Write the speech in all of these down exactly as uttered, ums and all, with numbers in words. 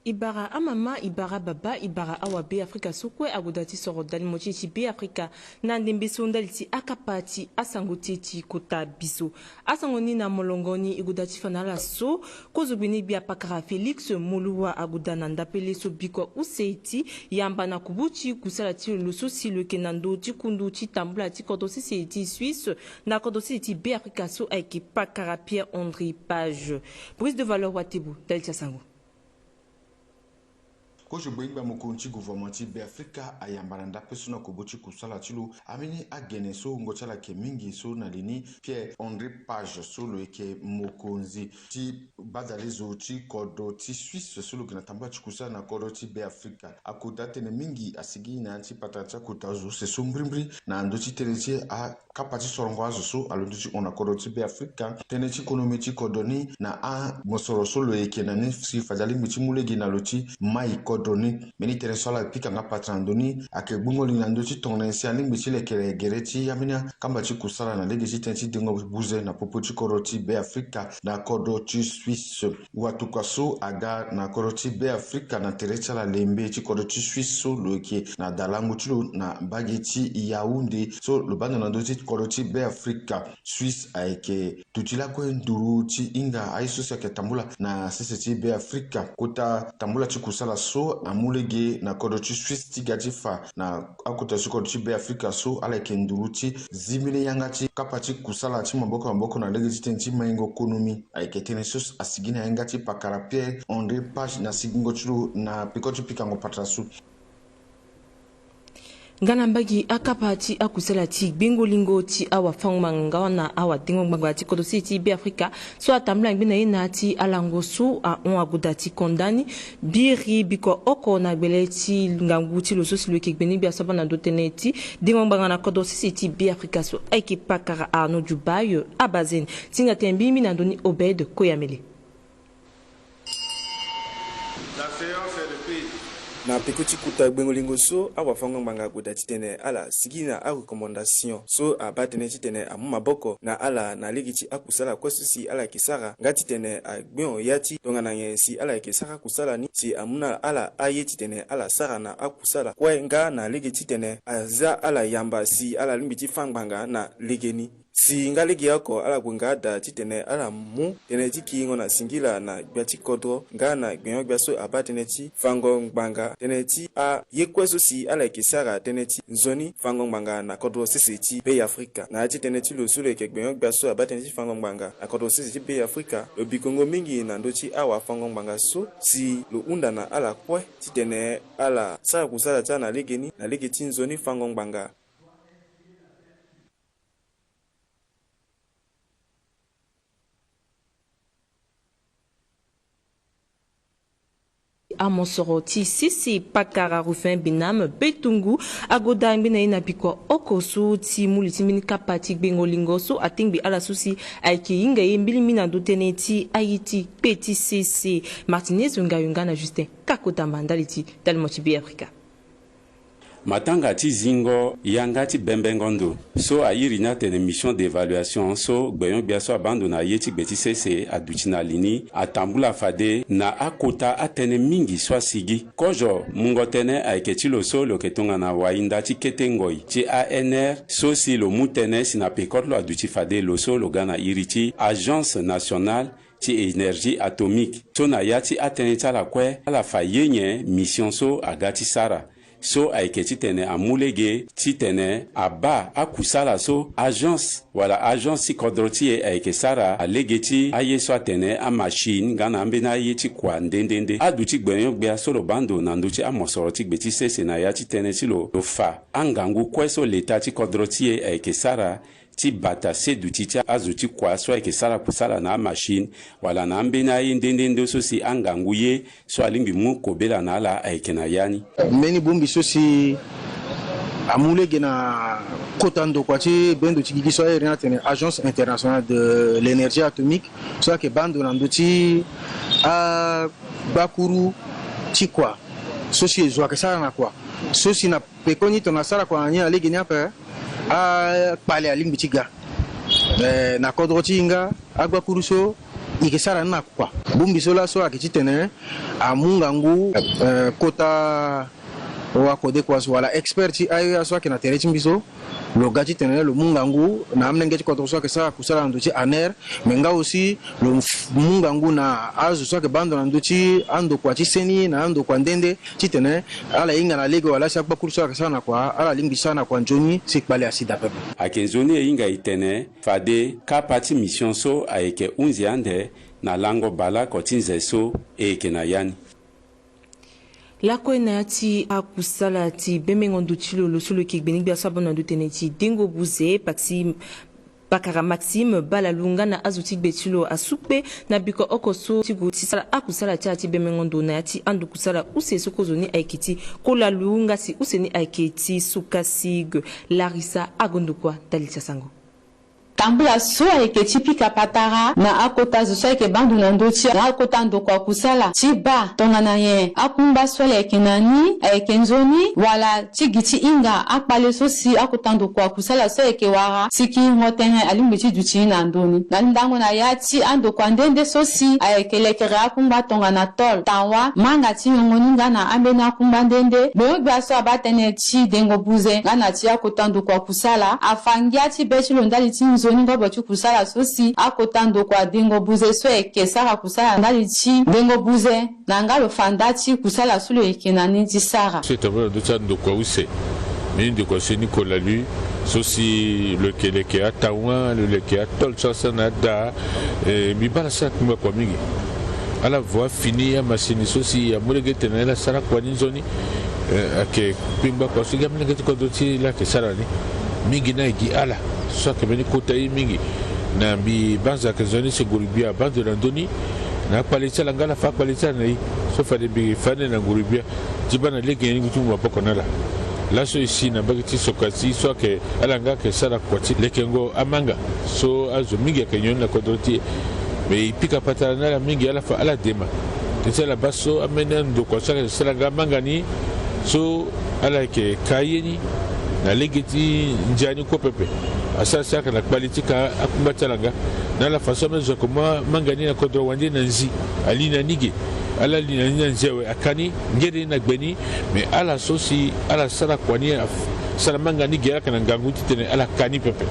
E bara amama, e bara ababa, e bara awabe Afrika so kue ague daa ti soro ndali mo ti e ti Be Afrika na ndembe so ndali ti akapa ti asango ti e ti kota biso. Asango ni na molongo ni e gue daa ti fa na ala so kozo gbene gbia pakara Félix Moloua ague daa na ndapele so bikua use ti yamba na kubu ti kusala ti lo so si lo yeke na ndö ti kundu ti tambula ti kodro sese ti Suisse na kodro sese ti Be Afrika so ayeke pakara Pierre André Page. Brise de Valeur Watebo, ndali ti asango. Kozo gbene gbia mokonzi ti gouvernement ti Be Afrika ayamba na ndape so na kubu ti kusala ti lo ambeni agene so wungo ti ala yeke mingi so na li ni Pierre André Page so lo yeke mokonzi ti badalezo ti kodro ti Suisse so lo yeke na tambula ti kusala na kodro ti Be Afrika. Akota atene mingi asigi na ya ti patara ti akota zo sese so mbirimbiri na ndö ti tënë ti a kapa ti sorongo azo so alondo ti hon na kodro ti Be Afrika, tënë ti konomi ti kodro ni na amosoro so lo yeke na ni si fade alingbi ti mu lege na lo ti mai kodro ni. Mbeni tënë so ala pika nga patara na ndö ni ayeke gbungo li na ndö ti tongana nyen si alingbi ti lekere gere ti ambeni akamba ti kusala na lege ti tënë ti dengo buze na popo ti kodro ti Be Afrika na kodro ti Suisse. Watokua so aga na kodro ti Be Afrika na tere ti ala lembe ti kodro ti Suisse so lo yeke na dalango ti lo na mbage ti Yaoundé so lo baa ndo na ndö ti kodro ti Be Afrika. Suisse ayeke duti lakue nduru ti hinga aye so si ayeke tambula na sese ti Be Afrika. Kota tambula ti kusala so amu lege na kodro ti Suisse ti ga ti fa na akota ti kodro ti Be Afrika so ala yeke nduru ti zimbini yanga ti kapa ti kusala ti maboko na maboko na lege ti tënë ti maingo konomi. Ayeke tënë so asigi na yanga ti pakara Pierre André Page na sigingo ti lo na peko ti pikango patara so. Nga na mbage akapa ti akusala ti gbengo lingo ti awafango-ngbanga nga na awadengo-ngbanga ti kodro sese ti Be Afrika so atambula ngbe na ye na ya ti alango so ahon ague daa ti konda ni. Biri bikua oko na gbele ti ngangu ti lo so si lo yeke gbene gbia so abaa na ndo tënë ti dengo-ngbanga na kodro sese ti Be Afrika so ayeke pakara Arnaud Djoubaye Abazen. Ti hinga tene mbirimbiri na ndö ni Obed Koyamele. Na peko ti kota gbengo lingo so awafango-ngbanga ague daa titene ala sigi na arecommandation so abaa tënë titene amu maboko na ala na lege ti akusala kue so si ala yeke sara nga titene agbengo ya ti tongana nyen si ala yeke sara akusala ni si amu na ala aye titene ala sara na akusala kue nga na lege titene aza ala yamba si ala lingbi ti fâ ngbanga na legeni. Si nga legeoko ala gue nga daa titene ala mu tënë ti kiringo na singila na gbia ti kodro nga na gbenyo-gbia so abaa tënë ti fango ngbanga, tënë ti aye kue so si ala yeke sara tënë ti nzoni fango ngbanga na kodro sese ti Be Afrika. Na ya ti tënë ti lo so lo yeke gbenyo-gbia so abaa tënë ti fango ngbanga na kodro sese ti Be Afrika, lo bikongo mingi na ndö ti awafango ngbanga so si lo hunda na ala kue titene ala sara kusala ti ala na legeni na lege ti nzoni fango ngbanga. Amosoro ti sese pakara Rufin Binam Betungu ague daa ngbe na ye na bikua oko so ti mu li ti mbeni kapa ti gbengo lingo so atengbi ala so si ayeke hinga ye mbilimbili na ndo tënë ti aye ti kpe ti sese. Martinez Ngayo nga na Justin Kakota ma ndali ti dalimo ti Be Afrika. Matanga ti zingo yanga ti bembengo ndo so a iri ni atene mission d'évaluation so gbenyo-gbia so abaa ndo na ye ti gbe ti sese aduti na li ni atambula fade na akota atënë mingi so asigi. Kozo mungo tënë ayeke ti lo so lo yeke tongana wahinda ti kete ngoi ti A N R so si lo mu tënë si na peko ti lo aduti fade lo so lo ga na iri ti Agence Nationale ti Énergie Atomique so na ya ti atënë ti ala kue ala fa ye nyen mission so aga ti sara. So ayeke titene amu lege titene abaa akusala so agence wala agence ti kodro ti e ayeke sara na lege ti aye so atene amachine nga na ambeni aye ti kua nde nde nde. Aduti gbenyo-gbia so lo baa ndo na ndö ti amosoro ti gbe ti sese na ya ti tënë ti lo lo fa angangu kue so leta ti kodro ti e ayeke sara ti bata seduti ti azo ti kua so ayeke sara kusala na amachine wala na ambeni aye nde nde nde so si angangu ye so alingbi mu kobela na ala ayeke na ya ni. Mbeni bongbi so si amu lege na kota ndokua ti bendo ti gigi so a iri ni atene Agence Internationale de l'Énergie Atomique so ayeke baa ndo na ndö ti agbakuru ti kua so si e zo ayeke sara na kua so si na pekoni tongana asara kua na ni na lege ni ape, akpale alingbi ti ga. Me na kodro ti e nga agbakuru so E yeke sara ni na kua. Bongbi so laso ayeke titene amu ngangu, eh, kota wakodekua so wala expert ti A E A so ayeke na tere ti mbi so. Lo ga titene lo mu ngangu na amolenge ti kodro so ayeke sara kusala na ndö ti ANR, me nga aussi lo f-, mu ngangu na azo so ayeke baa ndo na ndö ti andokua ti seni na andokua nde nde, titene ala hinga na lege wala si agbakuru so ayeke sara na kua ala lingbi ti sara na kua nzoni si kpale asi daa pepe. Ayeke nzoni e hinga e tene fade kapa ti mission so ayeke hunzi ande na lango baleoko ti nze so e yeke na ya ni. Lakue na ya ti akusala ti bembengo ndo ti lo, lo so lo yeke gbenegbia so abando na ndo tënë ti dengo buze, Paxi-, Pakara Maxime Balalu nga na azo ti gbe ti lo asu kpe na biko oko so ti gue ti sara akusala ti ala ti bembengo ndo na ya ti ando kusala use so kozoni ayeke ti Kolalu nga si use ni ayeke ti Sukasi Gue. Larissa Agondokua ndali ti asango. Tambula so ayeke ti pika patara na akota zo so ayeke baa ndo na ndö ti akota ndokua kusala ti baa tongana nyen akungba so ala yeke na ni ayeke nzoni, wala ti gi ti hinga akpale so si akota ndokua kusala so ayeke wara si kiringo tënë alingbi ti duti ni na ndö ni. Na lindango na ya ti andokua nde nde so si ayeke lekere akungba tongana tôle, tawa, manga ti nyongo ni nga na ambeni akungba nde nde, gbenyogbia so abaa tënë ti dengo buze nga na ti akota ndokua kusala afa ngia ti be ti lo ndali ti nzoni ngobo ti kusala so si akota ndokua dengo buze so ayeke sara kusala ndali ti dengo buze na nga lo fa nda ti kusala so lo yeke na ni ti sara. So e tambula na ndö ti andokua use, mbeni ndokua so ni Kolalu, so si lo yeke leke atawa, lo leke atôle so asara na ada, eh, mbi baa ala sara kpengba kua mingi. Ala vo afini amasini so si amu lege tene ala sara kua ni nzoni. Eh, ayeke kpengba kua so gi amelenge ti kodro ti la ayeke sara ni. Mingi ni ayeke gi ala so ayeke mbeni kota ye mingi. Na mbi banza ayeke nzoni si nguru gbia baa ndo na ndö ni. Na akpale ti ala nga ala fa akpale ti ala na e. So fade mbi fa ande na nguru gbia ti baa na lege nyen ni ngu ti mu maboko na ala. Laso e si na mbage ti Sokasi so ayeke ala nga ayeke sara kua ti lekengo amanga so azo mingi ayeke nyoni na kodro ti e. Me e pika patara na ala mingi, ala fa ala dema. Teti ala baa so ambeni andokua so ayeke sara nga amanga ni so ala yeke ka ye ni na lege ti ndia ni kue pepe. Asara si ala yeke na kpali ti ka akungba ti ala nga. Na ala fa so ambeni zo ayeke mu amanga ni na kodro wande na nzi, ali na ni ge. Ala li na ni na nzi awe, aka ni, ngere ni na gbe ni. Me ala so si ala sara kua ni, asara amanga ni ge, ala yeke na ngangu titene ala ka ni pepe.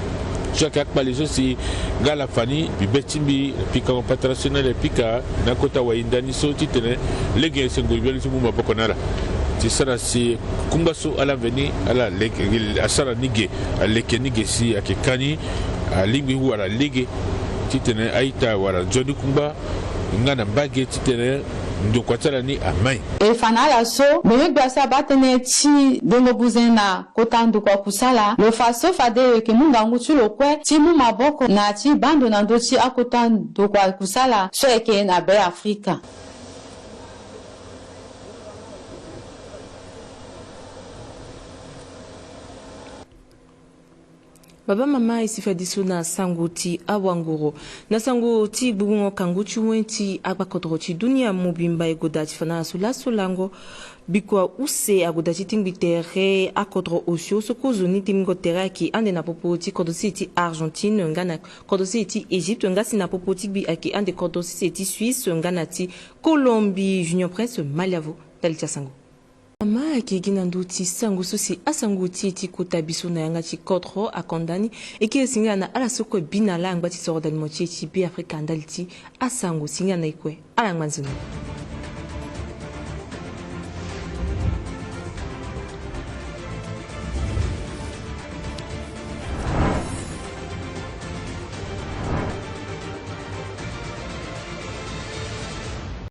So ayeke akpale so si nga ala fa ni, mbi be ti mbi na pikango patara so ni ala pika na kota wayinda ni so titene lege si ngoi biani ti mu maboko na ala ti sara si kungba so ala mveni ala leke, asara ni ge, aleke ni ge si ayeke ka ni, alingbi wara lege titene a-ita wara nzoni kungba nga na mbage titene ndokua ti ala ni amai. E fa na ala so, gbenyogbia so abaa tënë ti dengo buze na kota ndokua kusala, lo fa so fade lo yeke mu ngangu ti lo kue ti mu maboko na ti baa ndo na ndö ti akota ndokua kusala so ayeke na Be Afrika. Baba mama, e si fadeso na sango ti awanguru. Na sango ti gbungbungo kangu ti wen ti akpakodro ti dunia mobimba e goda ti fa na ala so laso lango. Bikua use agoda ti tingbi tere akodro osio so kozoni tingbingo tere ayeke ande na popo ti kodro sese ti Argentine nga na kodro sese ti Égypte, nga si na popo ti gbi ayeke ande kodro sese ti Suisse nga na ti Colombie. Junior Prince Maliavo ndali ti asango. Mama ayeke gi na ndö ti sango so si asango ti e ti kota biso na yanga ti kodro akonda ni. E kiri singila na ala so kue bi na ala angba ti soro dalimo ti e ti Be Afrika ndali ti asango. Singila na e kue, ala ngba nzoni.